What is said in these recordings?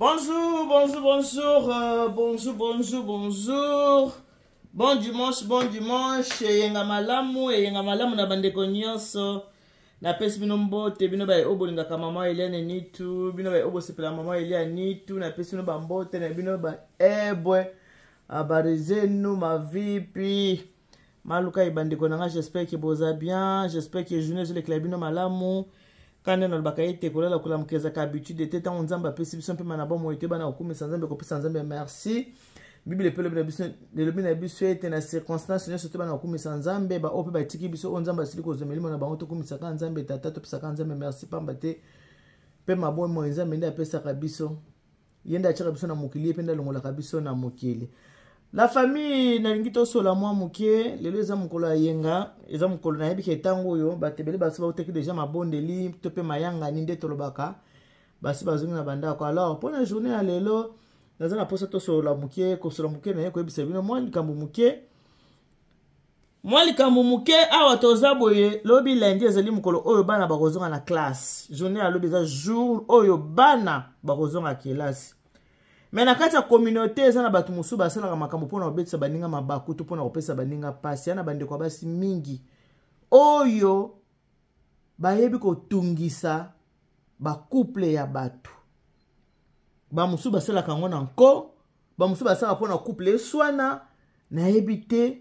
Bonjour, bonjour, bonjour, euh, bonjour, bonjour, bonjour. Bon dimanche, bon dimanche. Eyenga malamu, eyenga malamu na bandeko nyonso. Napesi bino mbote, bino baye oyo bolingaka mama Eliane Nitu, bino baye oyo bosepela mama Eliane Nitu, napesi bino bambote na bino ba ebwe. Habari zenu mavipi? Maluka bandeko na nga, j'espère que boza bien, j'espère que journée ezolekela bino malamu. Kanda nalobaka ete kolala kolamuka ezalaka habitude te. Ntango Nzambe apesi biso mpema na bomoi te, bana kokumisa Nzambe, kopesa Nzambe merci. Bible mpe elobi na biso ete na circonstance nyonso te bana kokumisa Nzambe. Baoyo mpe batiki biso, oyo Nzambe asili kozwa milimo na bango, tokumisaka Nzambe Tata, topesaka Nzambe merci, pamba te mpe mabomoi Nzambe nde apesaka biso, ye nde atiaka biso na mokili, ye mpe nde alongolaka biso na mokili. La famille, nalingi tosola mwa moke. Lelo eza mokolo ya yenga, eza mokolo nayebi ke ntango oyo bato ebele basi bautaki deja mabondeli to mpe mayangani, nde tolobaka basi bazongi na bandako. Alors mpo na journée ya lelo, naza na mposa tosolola moke, kosola moke naye koyebisa bino mwa likambo moke, mwa likambo moke. Awa toza boye, lobi lundi ezali mokolo oyo bana bakozonga na classe. Journée ya lobi eza jour oyo bana bakozonga kelasi. Me na kati ya communauté eza na bato mosusu basalaka makambo mpona kobetisa baninga mabaku to mpona kopesa baninga mpasi. Ya na bandeko ya basi mingi oyo bayebi kotungisa bacouple ya bato. Bamosusu basalaka yango na nko, bamosusu basalaka mpona couple eswana. Nayebi te,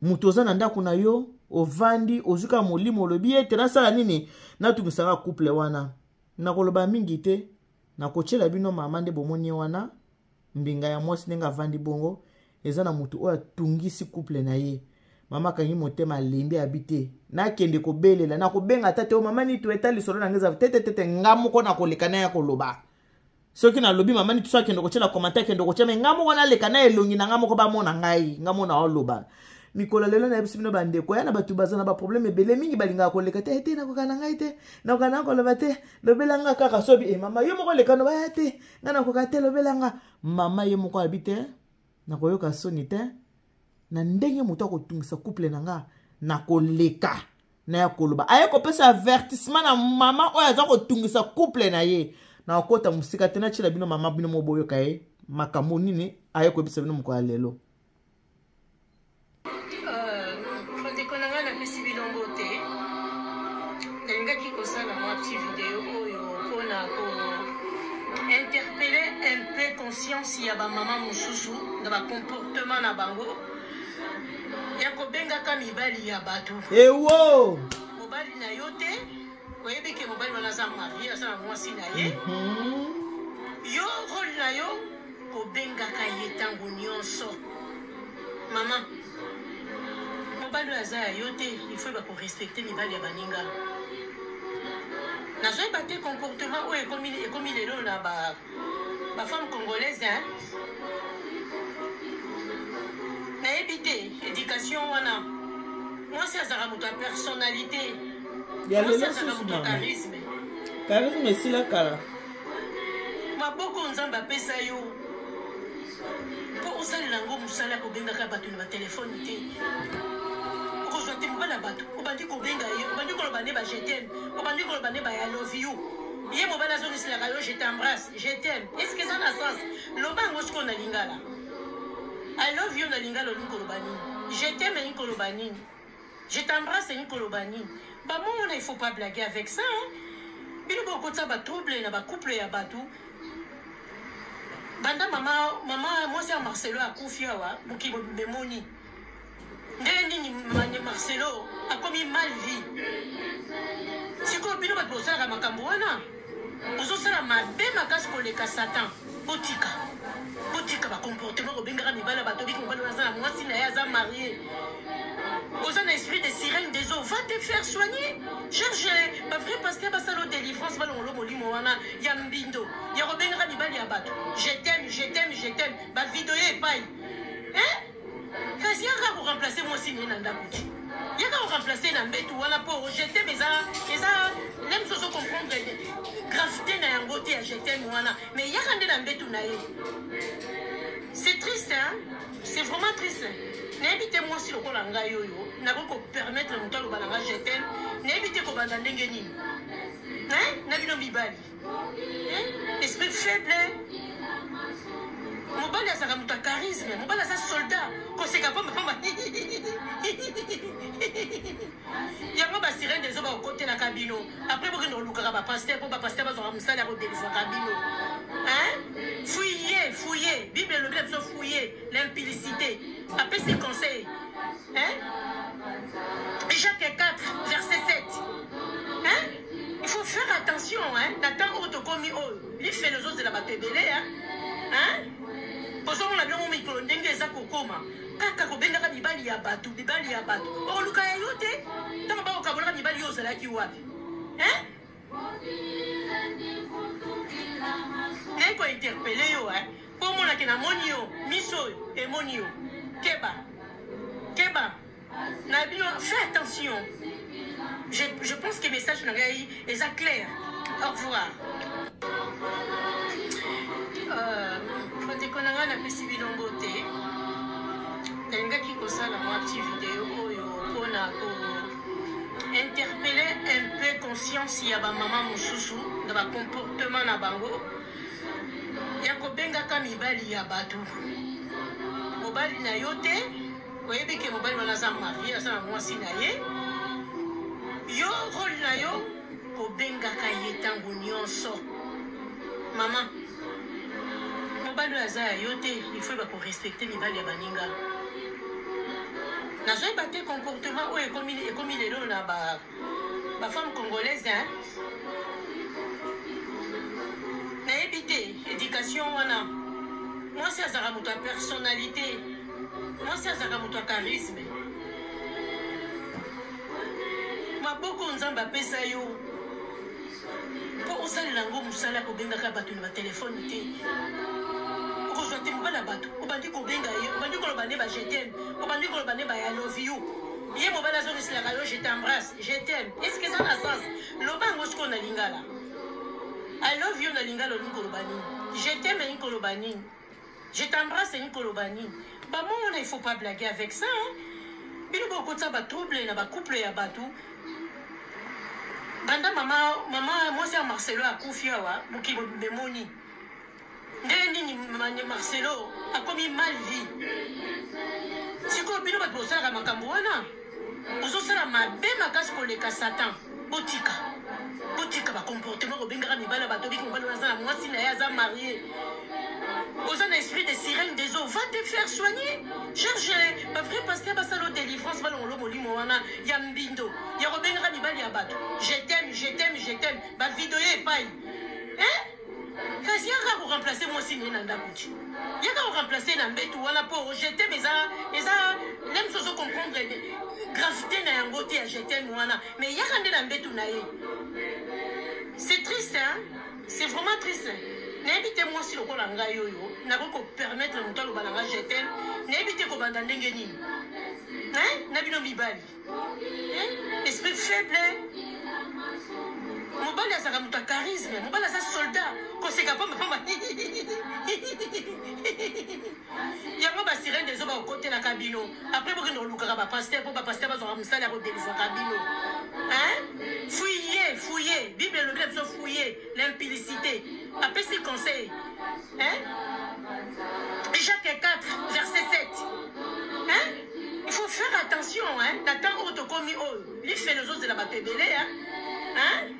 moto oza na ndako na yo, ovandi, ozwi kaka molimo, olobi ete nasala nini, natungisaka couple wana. Nakoloba mingi te, nakotiela bino mama nde bomoni ye wana, mbinga ya mwasi, ndenge avandi bongo. Eza na motu oyo atungisi couple na ye. Mama akangi motema, alembi, abi te nakende kobelela, nakobenga ata te o mama Nitu, eta lisolo na ngai eza te te te te, nga moko nakoleka na ya koloba. Soki nalobi mama Nitu so akende kotiela commentaire, akende kotia, me nga moko naleka na elongi na nga moko, bamona ngai, nga mona oloba. Mikolo lelo nayebisi bino bandeko ya na bato baza na baproblème ebele mingi, balingaka koleka te ete nakoka na ngai te, nakoka na koloba te, lobela nga kaka. Sobi e mama yo moko leka, nobaya te, nga nakoka te, lobela nga. Mama ye moko abi te, nakoyoka soni te na ndenge moto akotungisa couple na nga, nakoleka na ya koloba. Aye kopesa avertissement na mama oyo aza kotungisa couple na ye. Nakokota mosika te, natiela bino mama, bino mo boyoka ye makambo nini aye koyebisa bino mokolo ya lelo. Bandeko na ngai, napesi bino mbote. Nalingaki kosala mwa petit video oyo mpona ko interpeller un peu conscience ya bamama mosusu na bacomportement na bango ya kobengaka mibali ya bato. Ewo mobali na yo te, oyebi ke mobali wana aza marie, aza na mwasi na ye. Yo role na yo kobengaka ye ntango nyonso. Mama, mobali oyo aza ya yo te, il faut yeba korespecte mibali ya baninga. Nazoyeba te comportement oyo ekomi lelo na ba bafemme congolaise, hein? Nayebi te éducation wana. Mwasi azalaka moto ya personnalité. Ya Mwasi lelo azalaka susu moto ya mama charisme. Charisme esila kala. Maboko Nzambe apesa yo mpo osalela yango mosala, kobengaka bato na batelefone te. Okozwa te mobali ya bato, obandi kobenga ye, obandi koloba nde ba je t'aime, obandi koloba nde ba ya love you. Ye mobali azongiselaka yo je t'embrasse, je t'aime. Est ce que eza na sens? Loba yango sikoyo na lingala. I love you na lingala olingi koloba nini? Je t'aime elingi koloba nini? Je t'embrasse elingi koloba nini? Bamo wana, il faut pas blaguer avec ça, hein? Bino bokotisa batrouble na bacouple ya bato. Banda mama mwasi ya Marcelo akufi awa, mokili mobimba emoni ndenge nini Marcelo akomi mal vie. Sikoyo bino bato bosalaka makambo wana, bozosala mabe makasi koleka Satan. Botika, botika bacomportement kobengaka mibali ya bato. Biki mobali wana aza na mwasi na ye, aza marie. Oza na esprit de sirène des eaux, va te faire soigner, cherche bavrai pasteur, basala o délivrance, balongolo molimo wana ya mbindo ya kobengaka mibali ya bato je t'aime, je t'aime, je t'aime, bavideo epai, hein? Kasi yaka koremplace mwasi na ye na ndako te, yaka koremplace na mbetu wana, mpo je t'aime eza nde mosu ozo comprendre gravité na yango te ya je t'aime wana, mais yaka nde na mbetu na ye. C'est triste, hein? C'est vraiment triste. Nayebi te, mwasi lokola ngai oyo nakoki kopermettre moto aloba na nga je t'aime, nayebi te kobanda ndenge nini, hein? Na bino. mibali, esprit faible. Mobali azalaka moto ya charisme, mobali aza soldat, koseka pamba pamba. Yango basirene ezo bakokotelaka bino, après bokende kolukaka bapaster mpo bapaster bazwaka mosala ya kodelivraka bino. Fouille, fouille, Bible elobi na biso fouille l'impudicité, apesi conseil, hein? Jacques 4 verset 7, hein? Il faut faire attention, hein? Na ntango oyo tokomi oyo, lifelo ezozela bato ebele, hein? Hein? Ozomona bilongo mikolo ndenge eza kokoma, kaka kobengaka mibali ya bato, mibali ya bato. Okoluka ya yo te. Ntango bakokabolaka mibali, yo ozalaki wapi, hein? Naye kointerpeller yo, hein? Mpo omonake namoni yo, miso oyo emoni yo. Keba, keba na bino, fais attention. Je pense que message na ngai eza clair. Au revoir. Bandeko na ngai, napesi bino mbote. Nalingaki kosala mwa petit video oyo mpona ko interpeller un peu conscience ya bamama mosusu na bacomportement na bango ya kobengaka mibali ya bato. Mobali na yo te, oyebi ke mobali wana aza marié, aza na mwasi na ye. Yo, rôle na yo kobengaka ye ntango nyonso. Mama, mobali oyo aza ya yo te, il faut bakorespecter mibali ya baninga. Nazoyeba te comportement oyo ekomi lelo na bafemme congolaise, hein? Nayebi te éducation wana. Mwasi azalaka moto ya personnalité, mwasi azalaka moto ya charisme. Maboko Nzambe apesa yo mpo osalela yango mosala, kobengaka bato na batelefone te. Okozwa te mobali ya bato, obandi kobenga ye, obandi koloba nde ba je t'aime, obandi koloba nde ba I love you. Ye mobali azongiselaka yo je t'embrasse, je t'aime. Est ce que eza na sens? Loba yango sikoyo na lingala. I love you na lingala olingi koloba nini? Je t'aime elingi koloba nini? Je t'embrasse elingi koloba nini? Bamo wana, il faut pas blaguer avec ça, hein? Bino bokotisa batrouble na bacouple ya bato. Banda mama mwasi ya Marcelo akufi awa, mokili emoni ndenge nini Marcelo akomi mal vie. Sikoyo bino bato bosalaka makambo wana, ozosala mabe makasi koleka Satan. Botika, botika bacomportement kobengaka mibali ya bato. Biki mobali wana aza na mwasi na ye, aza marié. Oza na esprit de sirène des eaux, va te faire soigner. Cherche bavrai pasteur, basala délivrance, balongolo molimo wana ya mbindo ya kobengaka mibali ya bato je t'aime, je t'aime, je t'aime, bavideo epai, hein? Kasi yaka koremplacer mwasi na ye na ndako ti, yaka koremplacer na mbetu wana, mpo je t'aime eza nde mosu ozocomprendre gravité na yango te ya je t'aime wana, mais yaka nde na mbetu na ye. C'est triste, hein? C'est vraiment triste. Nayebi te, mwasi lokola ngai oyo nakoki kopermettre moto aloba na ngai je t'aime, nayebi te kobanda ndenge nini na bino mibali, esprit faible. Mobali azalaka moto ya charisme, mobali aza soldat, koseka pamba pamba. Yango basirene ezo bakokotelaka bino, après bokende kolukaka bapaster mpo bapaster bazwaka mosala ya kodelivraka bino. Fouille, fouille, Bible elobi na biso fouille l'impudicité, apesi conseil, hein? Jacques 4 verset 7, hein? Il faut faire attention, hein? Na ntango oyo tokomi oyo, lifelo ezozela bato ebele, hein? Hein?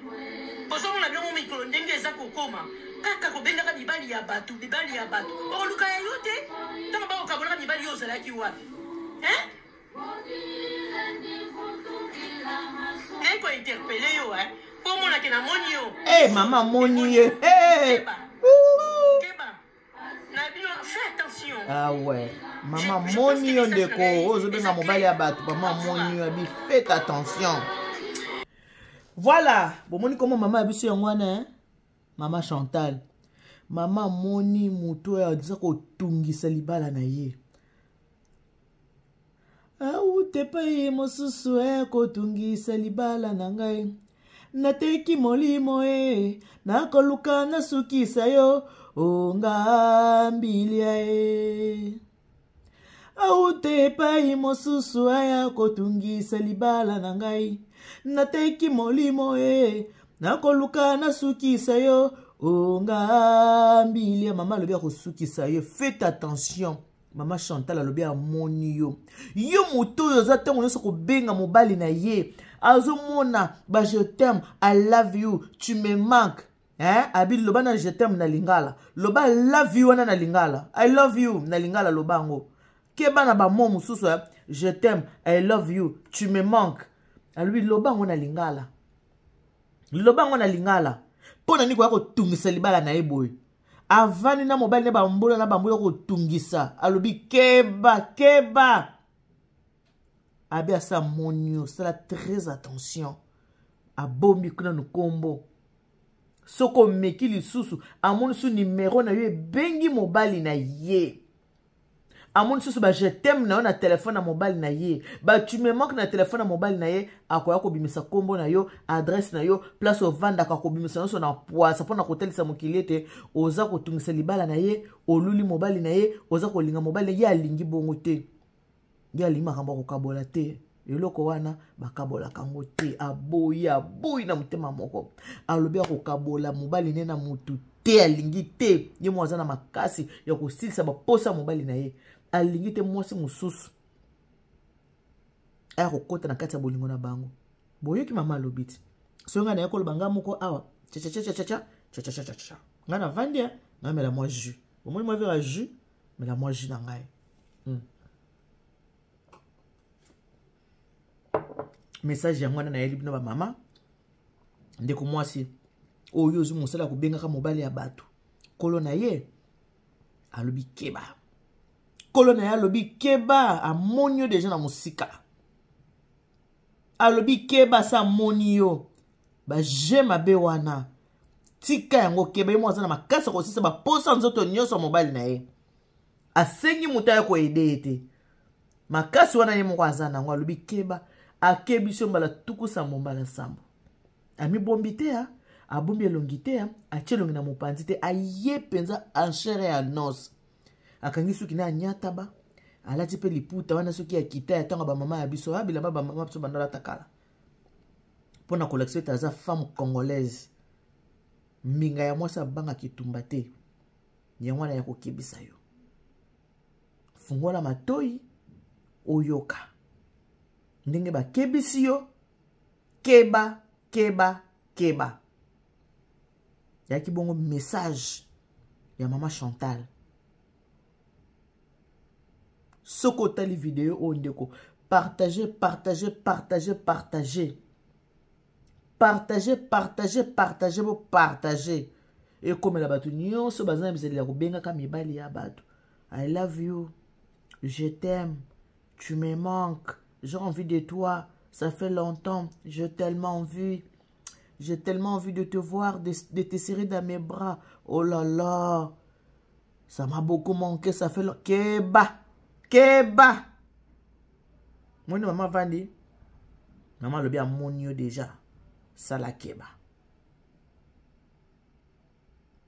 Ozomona bilongo mikolo ndenge eza kokoma, kaka kobengaka mibali ya bato, mibali ya bato. Okoluka ya yo te. Ntango bakokabolaka mibali, yo ozalaki wapi, hein? Naye kointerpeller yo, hein? Mpo omonake namoni yo. Hey, mama amoni ye, hey. Keba na bino, fais attention. Ah ouais, mama moni yo, ndeko oyo ozobenga mobali ya bato. Mama moni yo, abi faites attention. Voilà, bomoni komo mama ya biso yango wana, mama Chantal. Mama amoni moto oyo aza kotungisa libala na ye, awute epai mosusu kotungisa libala na ngai. Nateki molimo e, nakoluka nasukisa yo onga mbilia e. Awute epai mosusu aya kotungisa libala na ngai. Nateki molimo e. Nakoluka nasukisa yo onga mbilia. Mama alobi akosukisa yo, faites attention. Mama Chantal alobi amoni yo, yo moto oyo oza ntango nyonso kobenga mobali na ye, azomona ba je t'aime, I love you, tu me manques. Hein? Abi loba na je t'aime na lingala, loba love you wana na lingala, I love you na lingala, loba yango. Keba na bamo mosusu, hein? Je t'aime, I love you, tu me manques. Alobi loba yango na lingala, loba yango na lingala. Mpo na nini koya kotungisa libala na ye boye? Avandi na mobali na bambola na bambola kotungisa. Alobi keba, keba. Abi asa moni yo, sala très attention. Abombi kuna nkombo, soki omeki lisusu, amoni su nimero na yo ebengi mobali na ye, amoni susu ba je t'aime na yo na telefone na mobali na ye, ba tu me manques na telefone na mobali na ye, akoya kobimisa nkombo na yo, adresse na yo, place ovandaka, kobimisa nyonso na pwasa mpona kotalisa mokili ete oza kotungisa libala na ye, oluli mobali na ye, oza kolinga mobali na ye. Alingi bongo te, ye alingi makambo ya kokabola te. Eloko wana bakabolaka yango te. Aboyi, aboyi na motema moko. Alobi akokabola mobali ne na motu te, alingi te. Ye moko aza na makasi ya kosilisa baposa mobali na ye, alingi te mwasi mosusu aya kokota na kati ya bolingo na bango. Boyoki mama alobi ti soki ngai naye koloba ngai moko awa, chachachachacha chachachachacha, ngai navandi ya namela mwa jus, omoni mwa verre ya jus, mela mwa jus na ngai. Message yango wana nayeli bino bamama. Ndeko mwasi oyo ozwi mosala ya kobengaka mobali ya bato, nkolo na ye alobi keba, nkolo na ye alobi keba, amoni yo deja na mosika. Alobi keba, sa amoni yo baje mabe wana, tika yango, keba. Ye mo aza na makasi ya kosisa baposa nzoto nyonso ya mobali na ye, asengi moto aya koede ye te, makasi wana ye moko aza nango. Alobi keba, akebi yo mbala 70, mbala 7. Amibombi te, a abombi elongi te, atie elongi na mopanzi te, aye mpenza en chair et en os. Akangi suki na anyataba, alati mpe liputa wana soki ya kita ya ntango bamama ya biso, bilamba bamama biso banda alata kala, mpo na kolakisa ete aza femme congolaise. Mbinga ya mwasi abangaka etumba te. Yango wana ya kokebisa yo, fungola matoi oyoka ndenge bakebisi yo. Keba, keba, keba. Yaki bongo message ya mama Chantal. Soki otali video oyo, ndeko, partage, partage, partage, partage, partage, partage, partage, bo partage, ekomela bato nyonso baza na bizaleli ya kobengaka mibali ya bato I love you, je t'aime, tu me manques, j'ai envie de toi, ça fait longtemps, j'ai tellement envie, j'ai tellement envie de te voir, de te serrer dans mes bras, oh là là, ça m'a beaucoup manqué, ça fait longtemps. Keba, keba. Moni mama vandi, mama alobi amoni yo déjà, sala keba.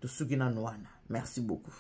Tosuki nanu wana. Merci beaucoup.